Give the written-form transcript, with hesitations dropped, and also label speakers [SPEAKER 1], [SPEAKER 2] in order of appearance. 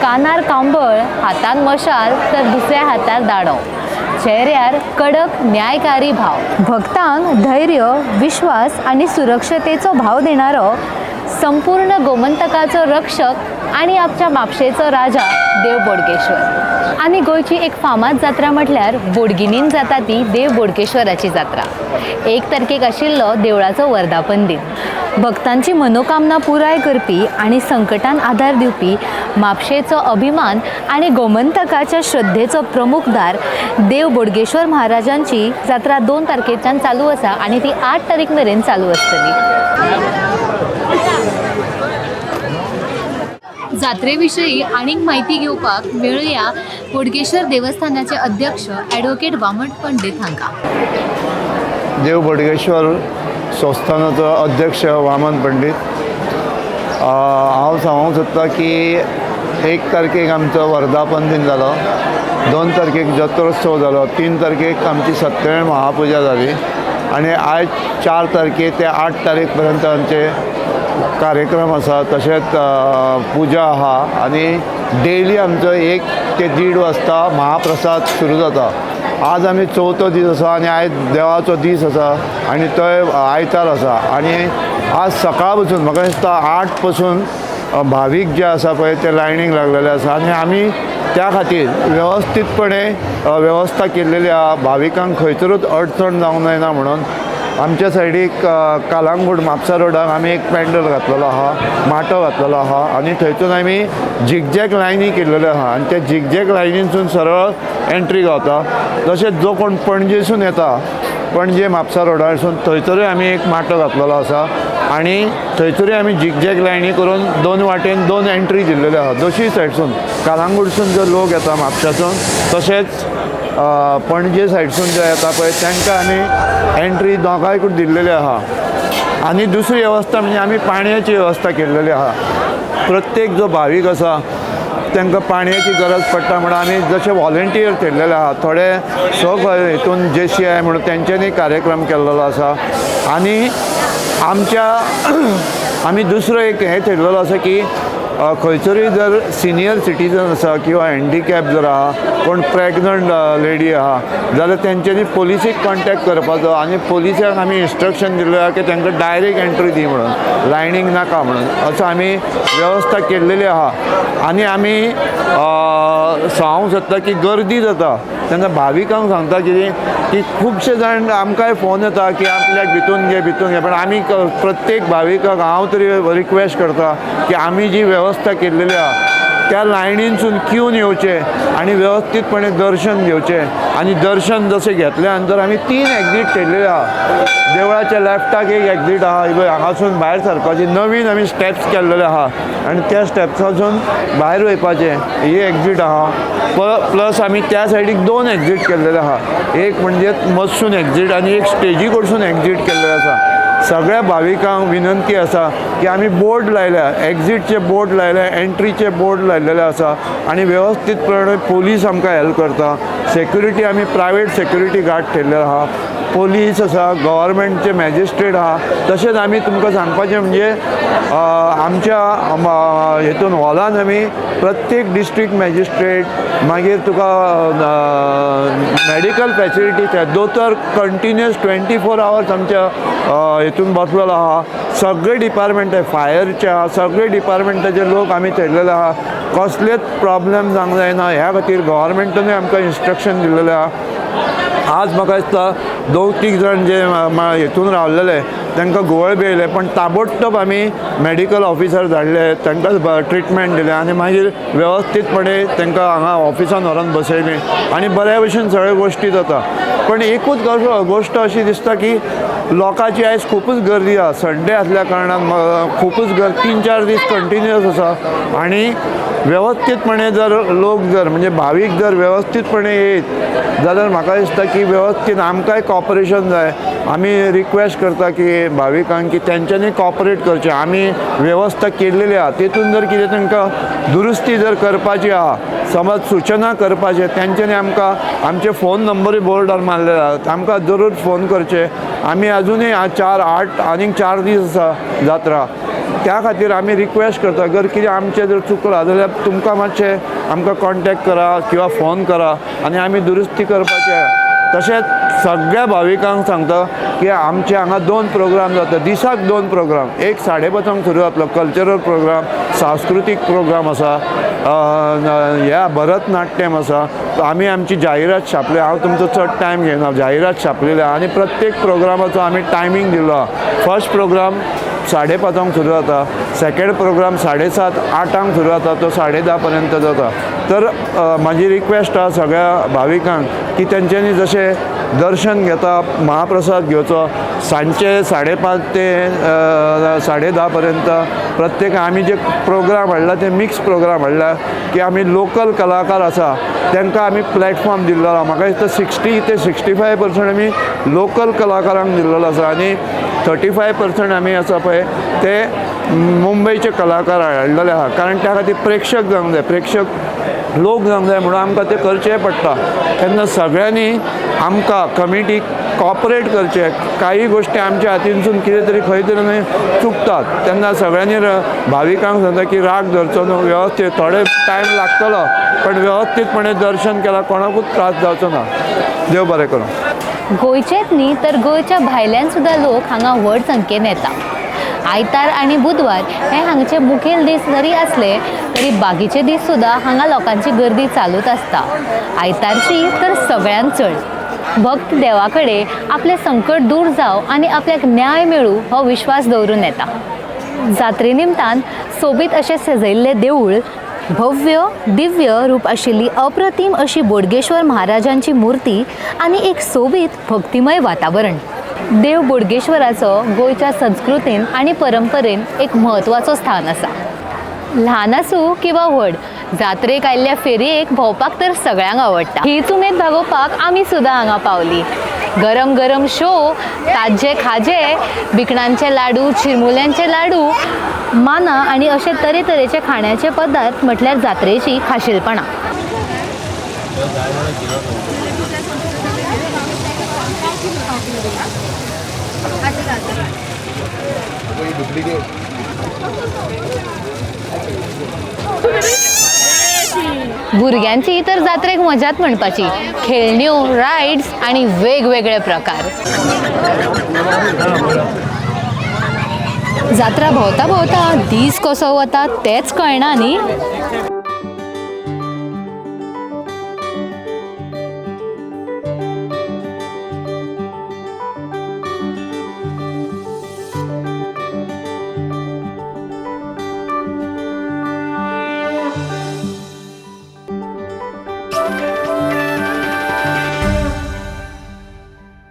[SPEAKER 1] कानार कांबळ, हातान मशाल तर दुसऱ्या हातार दाडो, चेहऱ्यार कडक न्यायकारी भाव. भक्तांक धैर्य, विश्वास आनी सुरक्षतेचो भाव देणारो संपूर्ण गोमंतकाचो रक्षक आनी आमच्या म्हापशेचो राजा देव बोडगेश्वर. आनी गोंयची एक फामाद जात्रा म्हटल्यार बोडगिनीन जाता ती देव बोडगेश्वराची जात्रा. 1 तारखेक आशिल्लो देवळाचो वर्धापन दिन. भक्तांची मनोकामना पुराय करपी आनी संकटान आदार दिवपी म्हापशेचो अभिमान आनी गोमंतकाच्या श्रद्धेचो प्रमुख दार देव बोडगेश्वर महाराजांची जात्रा 2 तारखेच्यान चालू आसा आनी ती 8 तारीख मेरेन चालू आसतली. जात्रेविषयी आनीक म्हायती घेवपाक मेळुया बोडगेश्वर देवस्थानाचे अध्यक्ष ॲडव्होकेट वामन पंडित हांकां.
[SPEAKER 2] देव बोडगेश्वर संस्थानाचो अध्यक्ष वामन पंडित. हांव सांगूंक सोदतां की 1 तारखेक आमचो वर्धापन दिन जालो, 2 तारखेक जत्रोत्सव जालो, 3 तारखेक आमची सत्यनारायण महापुजा जाली आनी आयज 4 तारखे ते 8 तारीख पर्यंत आमचे कार्यक्रम आसा. तशेंच पुजा आहा आनी डेली आमचो 1 ते 1.5 वाजता महाप्रसाद सुरू जाता. आज आमी चवथो दीस आसा आनी आयज देवाचो दीस आसा आनी तोय आयतार आसा. आनी आज सकाळ पसून म्हाका दिसता 8 पसून भावीक जे आसा पळय ते लायनीक लागलेले आसा आनी आमी त्या खातीर वेवस्थीतपणे वेवस्था केल्लेली आहा. भाविकांक खंयसरूच अडचण जावंक जायना म्हणून आमच्या सायडीक कालांगूट म्हापसा रोडाक आमी एक पॅन्डल घातलेलो आहा, माटो घातलेलो आहा आनी थंयसून आमी झिगझॅग लायनी केल्लेल्यो आहा आनी त्या झिगझॅग लायनीसून सरळ एंट्री गावता. तशेंच जो कोण पणजेसून येता, पणजे म्हापसा रोडारसून थंयसरूय आमी एक माटो घातलेलो आसा आनी थंयसरूय आमी झिगझॅग लायनी करून 2 वाटेन 2 एंट्री दिल्लेल्यो आहा. दोशीय सायडसून कालांगूटसून जो लोक येता म्हापशासून, तशेंच पणजे सायडसून जे येता पळय तांकां आमी एंट्री दोगांयकूच दिल्लेली आहा. आनी दुसरी वेवस्था म्हणजे आमी पाणयाची वेवस्था केल्लेली आहा. प्रत्येक जो भावीक आसा तांकां पाणयाची गरज पडटा म्हणून आमी जशे वॉलंटियर केल्लेले आहा, थोडे सग हितून जे सी I म्हणून तेंच्यांनी कार्यक्रम केल्लो आसा. आनी आमच्या आमी दुसरो एक हें थेयलेलो आसा की खंयसरूय जर सिनियर सिटीजन आसा किंवा हँडिकॅप जर आहा, कोण प्रेग्नंट लेडी आहा जाल्यार तेंच्यांनी पोलिसीक कॉन्टेक्ट करपाचो आनी पोलिसांक आमी इन्स्ट्रक्शन दिल्लें आहा की तांकां डायरेक्ट एंट्री दी म्हणून, लायनींग नाका म्हणून, असो आमी वेवस्था केल्लेली आहा. आनी आमी सांगूंक सोदता की गर्दी जाता तेन्ना भाविकांक सांगता कितें की खुबशे जाण आमकांय फोन येता की आपल्याक भितून घे, भितून घे, पण आमी प्रत्येक भाविकाक हांव तरी रिक्वेस्ट करता की आमी जी वेवस्था केल्लेली आहा त्या लायनीनसून क्यून येवचें आनी वेवस्थीतपणे दर्शन घेवचें. आनी दर्शन जशें घेतल्या नंतर आमी 3 एक्झीट केल्लेले आहा. देवळाच्या लेफ्टाक एक एक्झीट आहा, हांगासून भायर सरपाची नवीन आमी स्टेप्स केल्लेले आहा आनी त्या स्टेप्सासून भायर वयपाचें ही एक्झीट आहा. प्लस आमी त्या सायडीक 2 एक्झीट केल्लेले आहा, एक म्हणजे मदसून एक्झीट आनी एक स्टेजी कडसून एक्झीट केल्लेले आसा. सगळ्या भाविकांक विनंती आसा की आमी बोर्ड लायल्या, एक्झिटचे बोर्ड लायल्या, एंट्रीचे बोर्ड लायलेले आसा आनी वेवस्थीतपणे पोलीस आमकां हेल्प करता. सेक्युरिटी आमी प्रायवेट सेक्युरिटी गार्ड ठेयल्ले आहा, पोलीस आसा, गव्हर्मेंटचे मॅजिस्ट्रेट आहा. तशेंच आमी तुमकां सांगपाचें म्हणजे आमच्या हेतून हॉलान आमी प्रत्येक डिस्ट्रिक्ट मॅजिस्ट्रेट, मागीर तुका मॅडिकल फॅसिलिटीज, दोतोर कंटिन्युअस 24 आवर्स आमच्या हेतून बसलेलो आहा. सगळे डिपार्टमेंट फायरचे आहा, सगळे डिपार्टमेंटाचे लोक आमी थेयलेले आहा. कसलेच प्रॉब्लेम जावंक जायना ह्या खातीर गव्हर्मेंटानूय आमकां इन्स्ट्रक्शन दिल्लेलें आहा. आज म्हाका दिसता 2-3 जाण जे हेतून रावलेले तांकां घुंवळ बी येयले, पण ताबडतोब आमी मॅडिकल ऑफिसर धाडले, तांकां ट्रिटमेंट दिलें आनी मागीर वेवस्थीतपणे तांकां हांगा ऑफिसान व्हरोन बसयलें आनी बऱ्या भशेन सगळ्यो गोश्टी जाता. पण एकूच गोश्ट अशी दिसता की लोकांची आयज खुबूच गर्दी आहा. संडे आसल्या कारणान खुबूच गर्दी, 3-4 दीस कंटिन्युअस आसा आनी वेवस्थीतपणे जर लोक जर म्हणजे भावीक जर वेवस्थीतपणे येयत जाल्यार म्हाका दिसता की वेवस्थीत आमकांय कॉपरेशन जाय. आमी रिक्वेस्ट करता की भाविकांक की तेंच्यांनी कॉपरेट करचें. आमी वेवस्था केल्लेली आहा तेतून जर कितें तांकां दुरुस्ती जर करपाची आहा, समज सुचना करपाचें, तेंच्यांनी आमकां आमचे फोन नंबरूय बोर्डार मारलेले आहा, आमकां जरूर फोन करचे. आमी अजुनूय 4-8 आनीक 4 दीस आसा जात्रा, त्या खातीर आमी रिक्वेस्ट करता, जर कितें आमचें जर चुकलां जाल्यार तुमकां मातशें आमकां कॉन्टेक्ट करा किंवा फोन करा आनी आमी दुरुस्ती करपाचें. तशेंच सगळ्या भाविकांक सांगता की आमचे हांगा 2 प्रोग्राम जाता, दिसाक 2 प्रोग्राम. एक 5:30 सुरू जातलो कल्चरल प्रोग्राम, सांस्कृतीक प्रोग्राम आसा, ह्या भरतनाट्यम आसा. आमी आमची जाहिरात छापल्या, हांव तुमचो चड टायम घेना, जाहिरात छापलेली आहा आनी प्रत्येक प्रोग्रामाचो आमी टायमींग दिलो आहा. फर्स्ट प्रोग्राम 5:30 सुरू जाता, सेकेंड प्रोग्राम 7:30 8 सुरू जाता, तो 10:30 पर्यंत जाता. तर म्हाजी रिक्वेस्ट आहा सगळ्या भाविकांक की तेंच्यांनी जशें दर्शन घेता, महाप्रसाद घेवचो, सांजचे 5:30 ते 10:30 पर्यंत प्रत्येक आमी जे प्रोग्राम हाडला ते मिक्स प्रोग्राम हाडला की आमी लोकल कलाकार आसा तांकां आमी प्लॅटफॉर्म दिल्लो आहा. म्हाका दिसता 60 ते 65% आमी लोकल कलाकारांक दिल्लो आसा आनी 35% आमी आसा पळय ते मुंबयचे कलाकार हाडलेले आहा, कारण त्या खातीर प्रेक्षक जावंक जाय, प्रेक्षक लोक जावंक जाय म्हणून आमकां तें करचें पडटा. तेन्ना सगळ्यांनी आमकां कमिटीक कॉपरेट करचें. काही गोश्टी आमच्या हातीनसून कितें तरी खंय तरी न्हय चुकतात, तेन्ना सगळ्यांनी भाविकांक सांगता की राग धरचो न्हू, वेवस्थीत थोडे टायम लागतलो पण वेवस्थीतपणे दर्शन केलां, कोणाकूच त्रास जावचो ना. देव बरें करूं.
[SPEAKER 1] गोंयचेच न्ही तर गोंयच्या भायल्यान सुद्दां लोक हांगा व्हड संख्येन येता. आयतार आनी बुधवार हे हांगचे मुखेल दीस जरी आसले तरी बाकीचे दीस सुद्दां हांगा लोकांची गर्दी चालूच आसता. आयतारची तर सगळ्यांत चड. भक्त देवा कडेन आपलें संकट दूर जावं आनी आपल्याक न्याय मेळूं हो विश्वास दवरून येता. जात्रे निमतान सोबीत अशें सजयल्लें देवूळ, भव्य दिव्य रूप आशिल्ली अप्रतीम अशी बोडगेश्वर महाराजांची मूर्ती आनी एक सोबीत भक्तिमय वातावरण. देव बोडगेश्वराचो गोंयच्या संस्कृतीन आनी परंपरेन एक म्हत्वाचो स्थान आसा. ल्हान आसूं किंवा व्हड, जात्रेक आयिल्ल्या फेरयेक भोंवपाक तर सगळ्यांक आवडटा. हीच उमेद भागोवपाक आमी सुद्दां हांगा पावली. गरम गरम शो, ताज्जे खाजे, बिकणांचे लाडू, चिरमुल्यांचे लाडू, माना आनी अशे तरेतरेचे खाण्याचे पदार्थ म्हटल्यार जात्रेची खाशेलपणां. भुरग्यांची तर जात्रेक मजाच म्हणपाची. खेळण्यो, रायड्स आनी वेगवेगळे प्रकार. जात्रा भोंवता भोंवता दीस कसो वता तेच कळना न्ही.